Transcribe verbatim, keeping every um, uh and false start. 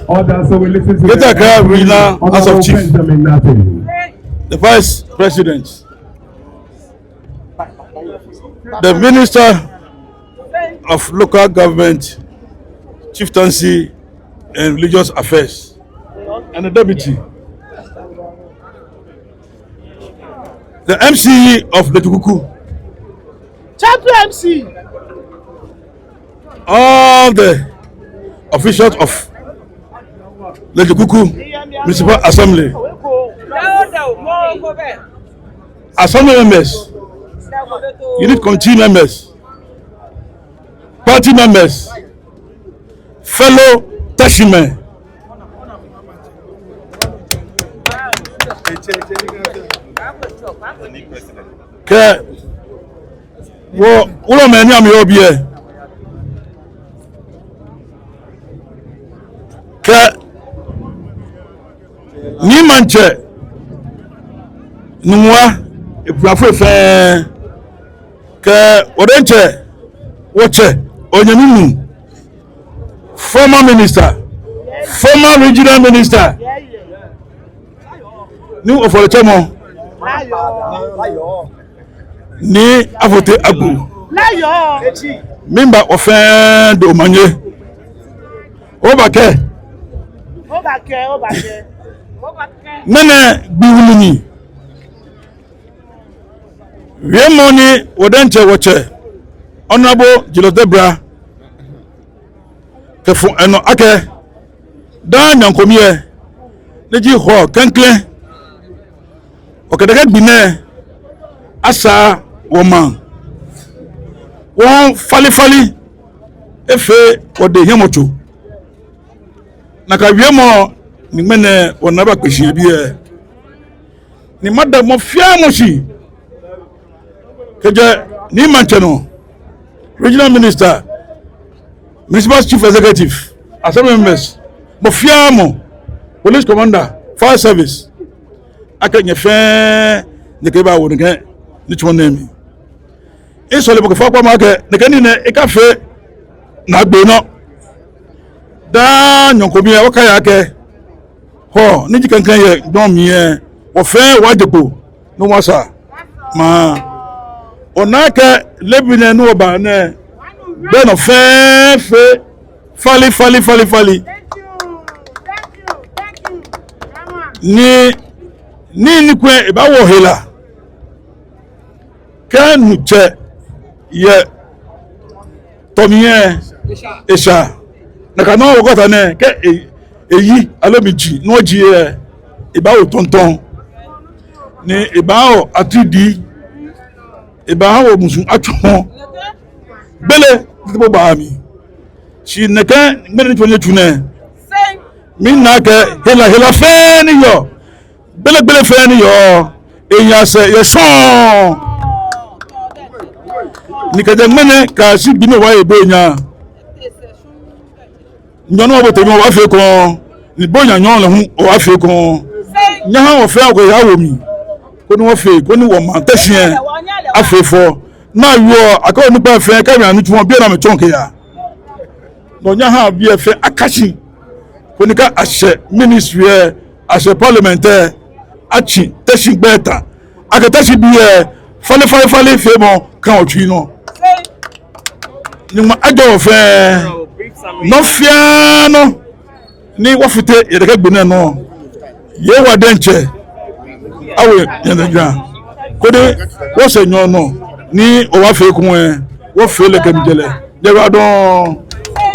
Order, so we listen to Greater the Accra Regional House of Honorable Chiefs, Benjamin Nartey. The Vice President, the Minister of Local Government, Chieftaincy and Religious Affairs, and the Deputy, the M C E of Ledzokuku, Chapter M C. All the officials of Ledzokuku Municipal Assembly, Assembly members, unit committee members, party members, fellow Teshimen, kɛ wɔ wulɔmɛi ni amɛyɔɔ biɛ, kɛ Nii Maŋtsɛ Nungua, ebrafoi fɛɛ, kɛ wɔ diɛŋtsɛ wɔtsɛ, onyɛmi nuu, former minister, former regional minister, Nii Afɔletsɛmɔ, Nii Afotey Agbo, miiba wɔ fɛɛ dɔmɔ nyɛ. Obaakɛɛ. Obaakɛɛ, obaakɛɛ. Ŋmɛnɛ gbi wulu ni. Wiemɔ ni wɔ diɛŋtsɛ wɔtsɛ, Honorable Julius Debrah, kɛfɔ̃ enɔ akɛ daa nyɔɔŋ ko mli lɛ, ni ji Hɔɔ klɛŋklɛŋ, wɔkɛɛ akɛ gbi nɛɛ asaa wɔmaŋ, wɔfalefale, efee wɔdɛŋ hiɛmɔtso. Nakai wiemɔ ni ŋmɛnɛ wɔnaa bakpe shi yɛ biɛ. Ni mada mɔ fɛɛ mɔ shi, kɛjɛ Nii Maŋtsɛ nɔ, regional minister, municipal chief executive, assembly members, mɔ fɛɛ mɔ, police commander, fire service, akɛ nyɛ fɛɛ nyɛkɛba wɔ nɛkɛ nitsumɔ nɛɛ mli. Misɔlemɔ kɛ faikpamɔ akɛ nɛkɛ nii nɛɛ ekafee naagbee nɔ. Daa nyɔɔŋ ko mli lɛ, wɔkaya akɛ Hɔɔ ni ji klɛŋklɛŋ yɛ dɔŋŋ mli lɛ, wɔ fɛɛ wɔje kpo ni wɔsaa maŋ. Wɔna akɛ leebi nɛɛ ni wɔba nɛɛ, be nɔ fɛɛ fee falefale, falefale. Ni, ni nii ni kwɛ ebaawo hela. Kɛ nuŋtsɔ yɛ tɔ mli lɛ, esha. Nakai nɔŋŋ wɔ gɔta nɛɛ, kɛ e, eyi aloo miji ni wɔji lɛ, ebaawo tɔŋtɔŋ. Ni ebaawo atidi, ebaawo musu atsɔmɔ. Gbele tete bo baa mli. Shi nɛkɛ ŋmɛnɛ nitsumɔ ni etsu nɛɛ, mina akɛ hela, hela fɛɛ ni yɔɔ, gbele, gbele fɛɛ ni yɔɔ, eya sɛɛ yɛ shɔŋŋ. Ni kɛjɛ ŋmɛnɛ kɛyashi gbi ni wɔbaaye Bonyam, nyɔŋ ni wɔbote mli lɛ wɔbaafee ekoŋŋ, ni Bonyam nyɔɔŋ lɛ hu wɔbaafee ekoŋŋ. Nyɛhaa wɔ fɛɛ wɔkɛ yɛ awo mli, koni wɔfee, koni wɔmaŋ Teshie afee fɛo. Ni awie akɛ onukpai fɛɛ kɛ amɛnitsumɔ biɛ ni amɛtsɔɔ kɛyaa. No nyɛhaa biɛ fɛɛ akashi, koni kɛ ashɛ ministry lɛ, ashɛ parliament lɛ, atsi Teshie gbɛi ta. Akɛ Teshie bii lɛ, fale, fale, falefeemɔ ka wɔtsui nɔ. Nyɔŋmɔ ajɔɔ wɔ fɛɛ. Nɔ fɛɛ nɔ ni wɔfite yɛ nɛkɛ gbi nɛɛ nɔ, Yehowa diɛŋtsɛ awo yɛ nɛɛ jaa. Koni wɔsɛɛ nyɔɔŋ nɔ ni wɔbaafee ekoŋŋ lɛ, wɔfee lɛ kɛmiijɛ lɛ. Nyɛyiwaladɔŋŋ.